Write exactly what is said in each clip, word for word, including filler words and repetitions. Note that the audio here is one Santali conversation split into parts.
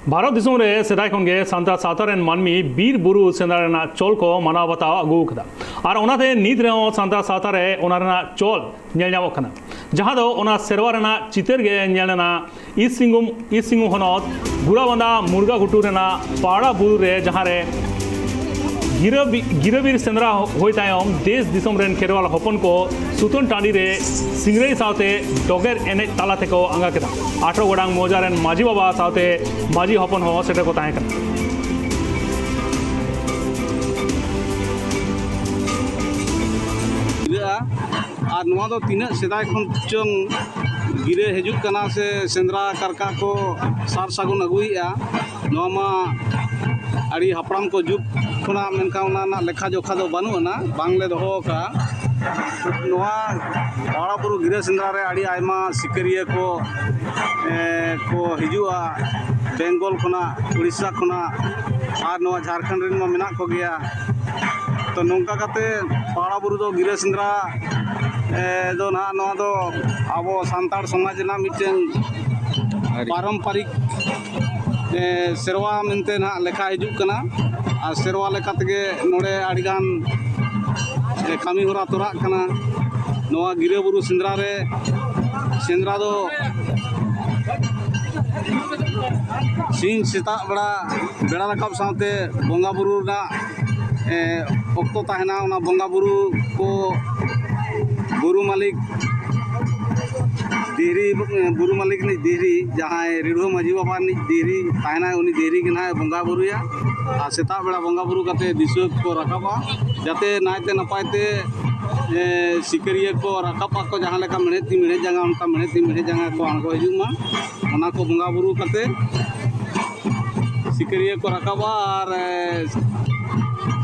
ᱵᱷᱟᱨᱚᱛ ᱫᱤᱥᱚᱢ ᱨᱮ ᱥᱮᱫᱟᱭ ᱠᱷᱚᱱ ᱜᱮ ᱥᱟᱱᱛᱟᱲ ᱥᱟᱶᱛᱟ ᱨᱮᱱ ᱢᱟᱹᱱᱢᱤ ᱵᱤᱨ ᱵᱩᱨᱩ ᱥᱮᱸᱫᱽᱨᱟ ᱨᱮᱱᱟᱜ ᱪᱚᱞ ᱠᱚ ᱢᱟᱱᱟᱣ ᱵᱟᱛᱟᱣ ᱟᱹᱜᱩ ᱟᱠᱟᱫᱟ᱾ ᱟᱨ ᱚᱱᱟᱛᱮ ᱱᱤᱛ ᱨᱮᱦᱚᱸ ᱥᱟᱱᱛᱟᱲ ᱥᱟᱶᱛᱟ ᱨᱮ ᱚᱱᱟ ᱨᱮᱱᱟᱜ ᱪᱚᱞ ᱧᱮᱞ ᱧᱟᱢᱚᱜ ᱠᱟᱱᱟ, ᱡᱟᱦᱟᱸ ᱫᱚ ᱚᱱᱟ ᱥᱮᱨᱣᱟ ᱨᱮᱱᱟᱜ ᱪᱤᱛᱟᱹᱨ ᱜᱮ ᱧᱮᱞ ᱞᱮᱱᱟ ᱤᱥᱴ ᱥᱤᱝᱵᱷᱩᱢ, ᱤᱥᱴ ᱥᱤᱝᱵᱷᱩᱢ ᱦᱚᱱᱚᱛ ᱜᱩᱲᱟᱵᱟᱸᱫᱟ ᱢᱩᱨᱜᱟ ᱜᱷᱩᱴᱩ ᱨᱮᱱᱟᱜ ᱯᱟᱣᱲᱟ ᱵᱩᱨᱩ ᱨᱮ, ᱡᱟᱦᱟᱸ ᱨᱮ ᱜᱤᱨᱟᱹ ᱵᱤ-, ᱜᱤᱨᱟᱹ ᱵᱤᱨ ᱥᱮᱸᱫᱽᱨᱟ ᱦᱩᱭ ᱛᱟᱭᱚᱢ ᱫᱮᱥ ᱫᱤᱥᱚᱢ ᱨᱮᱱ ᱠᱷᱮᱨᱣᱟᱞ ᱦᱚᱯᱚᱱ ᱠᱚ ᱥᱩᱛᱟᱹᱱ ᱴᱟᱺᱰᱤ ᱨᱮ ᱥᱤᱝᱨᱟᱹᱭ ᱥᱟᱶᱛᱮ ᱰᱚᱜᱮᱨ ᱮᱱᱮᱡ ᱛᱟᱞᱟ ᱛᱮᱠᱚ ᱟᱸᱜᱟ ᱠᱮᱫᱟ᱾ ᱟᱴᱷᱨᱚ ᱜᱚᱰᱟᱝ ᱢᱚᱣᱡᱟ ᱨᱮᱱ ᱢᱟᱹᱡᱷᱤ ᱵᱟᱵᱟ ᱥᱟᱶᱛᱮ ᱢᱟᱹᱡᱷᱤ ᱦᱚᱯᱚᱱ ᱦᱚᱸ ᱥᱮᱴᱮᱨ ᱠᱚ ᱛᱟᱦᱮᱸ ᱠᱟᱱᱟ᱾ ᱟᱨ ᱱᱚᱣᱟ ᱫᱚ ᱛᱤᱱᱟᱹᱜ ᱥᱮᱫᱟᱭ ᱠᱷᱚᱱ ᱪᱚᱝ ᱜᱤᱨᱟᱹ ᱦᱤᱡᱩᱜ ᱠᱟᱱᱟ ᱥᱮ ᱥᱮᱸᱫᱽᱨᱟ ᱠᱟᱨᱠᱟ ᱠᱚ ᱥᱟᱨ ᱥᱟᱹᱜᱩᱱ ᱟᱹᱜᱩᱭᱮᱫᱼᱟ, ᱱᱚᱣᱟ ᱢᱟ ᱟᱹᱰᱤ ᱦᱟᱯᱲᱟᱢ ᱠᱚ ᱡᱩᱜᱽ ᱠᱷᱚᱱᱟᱜ, ᱢᱮᱱᱠᱷᱟᱱ ᱚᱱᱟ ᱨᱮᱱᱟᱜ ᱞᱮᱠᱷᱟ ᱡᱚᱠᱷᱟ ᱫᱚ ᱵᱟᱹᱱᱩᱜ ᱟᱱᱟ, ᱵᱟᱝᱞᱮ ᱫᱚᱦᱚ ᱟᱠᱟᱫᱼᱟ᱾ ᱱᱚᱣᱟ ᱯᱟᱣᱲᱟ ᱵᱩᱨᱩ ᱜᱤᱨᱟᱹ ᱥᱮᱸᱫᱽᱨᱟ ᱨᱮ ᱟᱹᱰᱤ ᱟᱭᱢᱟ ᱥᱤᱠᱟᱹᱨᱤᱭᱟᱹ ᱠᱚ, ᱮ, ᱠᱚ ᱦᱤᱡᱩᱜᱼᱟ, ᱵᱮᱝᱜᱚᱞ ᱠᱷᱚᱱᱟᱜ, ᱩᱲᱤᱥᱥᱟ ᱠᱷᱚᱱᱟᱜ, ᱟᱨ ᱱᱚᱣᱟ ᱡᱷᱟᱲᱠᱷᱚᱸᱰ ᱨᱮᱱ ᱢᱟ ᱢᱮᱱᱟᱜ ᱠᱚᱜᱮᱭᱟ᱾ ᱛᱚ, ᱱᱚᱝᱠᱟ ᱠᱟᱛᱮ ᱯᱟᱣᱲᱟ ᱵᱩᱨᱩ ᱫᱚ ᱜᱤᱨᱟᱹ ᱥᱮᱸᱫᱽᱨᱟ, ᱮ, ᱫᱚ ᱱᱟᱦᱟᱜ ᱱᱚᱣᱟ ᱫᱚ ᱟᱵᱚ ᱥᱟᱱᱛᱟᱲ ᱥᱚᱢᱟᱡᱽ ᱨᱮᱱᱟᱜ ᱢᱤᱫᱴᱟᱝ ᱟᱹᱨᱤ᱾ ᱯᱟᱨᱚᱢᱯᱟᱨᱤᱠ, ᱮ, ᱥᱮᱨᱣᱟ ᱢᱮᱱᱛᱮ ᱱᱟᱦᱟᱜ ᱞᱮᱠᱷᱟ ᱦᱤᱡᱩᱜ ᱠᱟᱱᱟ᱾ ᱟᱨ ᱥᱮᱨᱣᱟ ᱞᱮᱠᱟ ᱛᱮᱜᱮ ᱱᱚᱰᱮ ᱟᱹᱰᱤᱜᱟᱱ, ᱮ, ᱠᱟᱹᱢᱤ ᱦᱚᱨᱟ ᱛᱚᱨᱟᱜ ᱠᱟᱱᱟ᱾ ᱱᱚᱣᱟ ᱜᱤᱨᱟᱹ ᱵᱩᱨᱩ ᱥᱮᱸᱫᱽᱨᱟ ᱨᱮ, ᱥᱮᱸᱫᱽᱨᱟ ᱫᱚ ᱥᱤᱧ ᱥᱮᱛᱟᱜ ᱵᱮᱲᱟ, ᱵᱮᱲᱟ ᱨᱟᱠᱟᱵ ᱥᱟᱶᱛᱮ ᱵᱚᱸᱜᱟ ᱵᱩᱨᱩ ᱨᱮᱱᱟᱜ, ᱮ, ᱚᱠᱛᱚ ᱛᱟᱦᱮᱱᱟ᱾ ᱚᱱᱟ ᱵᱚᱸᱜᱟ ᱵᱩᱨᱩ ᱠᱚ ᱵᱩᱨᱩ ᱢᱟᱹᱞᱤᱠ, ᱫᱤᱦᱨᱤ, ᱵᱩᱨᱩ ᱢᱟᱹᱞᱤᱠ ᱨᱤᱱᱤᱡ ᱫᱤᱦᱨᱤ, ᱡᱟᱦᱟᱸᱭ ᱨᱤᱲᱷᱩᱣᱟᱹ ᱢᱟᱹᱡᱷᱤ ᱵᱟᱵᱟ ᱨᱤᱱᱤᱡ ᱫᱤᱦᱨᱤ ᱛᱟᱦᱮᱱᱟᱭ, ᱩᱱᱤ ᱫᱤᱦᱨᱤ ᱜᱮ ᱱᱟᱦᱟᱜ ᱮ ᱵᱚᱸᱜᱟ ᱵᱩᱨᱩᱭᱟ᱾ ᱟᱨ ᱥᱮᱛᱟᱜ ᱵᱮᱲᱟ ᱵᱚᱸᱜᱟ ᱵᱩᱨᱩ ᱠᱟᱛᱮ ᱫᱤᱥᱣᱟᱹ ᱠᱚ ᱨᱟᱠᱟᱵᱟ, ᱡᱟᱛᱮ ᱱᱟᱭᱛᱮ ᱱᱟᱯᱟᱭ ᱛᱮ, ᱮ, ᱥᱤᱠᱟᱹᱨᱤᱭᱟᱹ ᱠᱚ ᱨᱟᱠᱟᱵ ᱟᱠᱚ, ᱡᱟᱦᱟᱸ ᱞᱮᱠᱟ ᱢᱮᱬᱦᱮᱫ ᱛᱤ ᱢᱮᱬᱦᱮᱫ ᱡᱟᱸᱜᱟ, ᱚᱱᱠᱟ ᱢᱮᱬᱦᱮᱫ ᱛᱤ ᱢᱮᱬᱦᱮᱫ ᱡᱟᱸᱜᱟ ᱠᱚ ᱟᱬᱜᱚ ᱦᱤᱡᱩᱜ ᱢᱟ᱾ ᱚᱱᱟ ᱠᱚ ᱵᱚᱸᱜᱟ ᱵᱩᱨᱩ ᱠᱟᱛᱮ ᱥᱤᱠᱟᱹᱨᱤᱭᱟᱹ ᱠᱚ ᱨᱟᱠᱟᱵᱟ᱾ ᱟᱨ, ᱮ,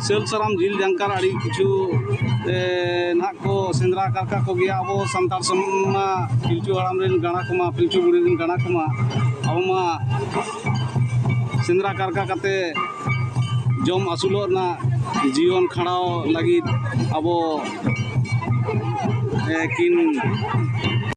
ᱥᱟᱹᱞ ᱥᱟᱨᱟᱢ ᱡᱤᱞ ᱡᱟᱝᱠᱟᱨ ᱟᱹᱰᱤ ᱠᱤᱪᱷᱩ, ᱮ, ᱱᱟᱦᱟᱜ ᱠᱚ ᱥᱮᱸᱫᱽᱨᱟ ᱠᱟᱨᱠᱟ ᱠᱚᱜᱮᱭᱟ᱾ ᱟᱵᱚ ᱥᱟᱱᱛᱟᱲ ᱥᱚᱢᱟᱡᱽ ᱢᱟ ᱯᱤᱞᱪᱩ ᱦᱟᱲᱟᱢ ᱨᱮᱱ ᱜᱟᱬᱟ ᱠᱚᱢᱟ, ᱯᱤᱞᱪᱩ ᱵᱩᱲᱦᱤ ᱨᱮᱱ ᱜᱟᱬᱟ ᱠᱚᱢᱟ, ᱟᱵᱚ ᱢᱟ ᱥᱮᱸᱫᱽᱨᱟ ᱠᱟᱨᱠᱟ ᱠᱟᱛᱮ ᱡᱚᱢ ᱟᱹᱥᱩᱞᱚᱜ ᱨᱮᱱᱟᱜ ᱡᱤᱭᱚᱱ ᱠᱷᱟᱸᱰᱟᱣ ᱞᱟᱹᱜᱤᱫ ᱟᱵᱚ, ᱮ, ᱠᱤᱱ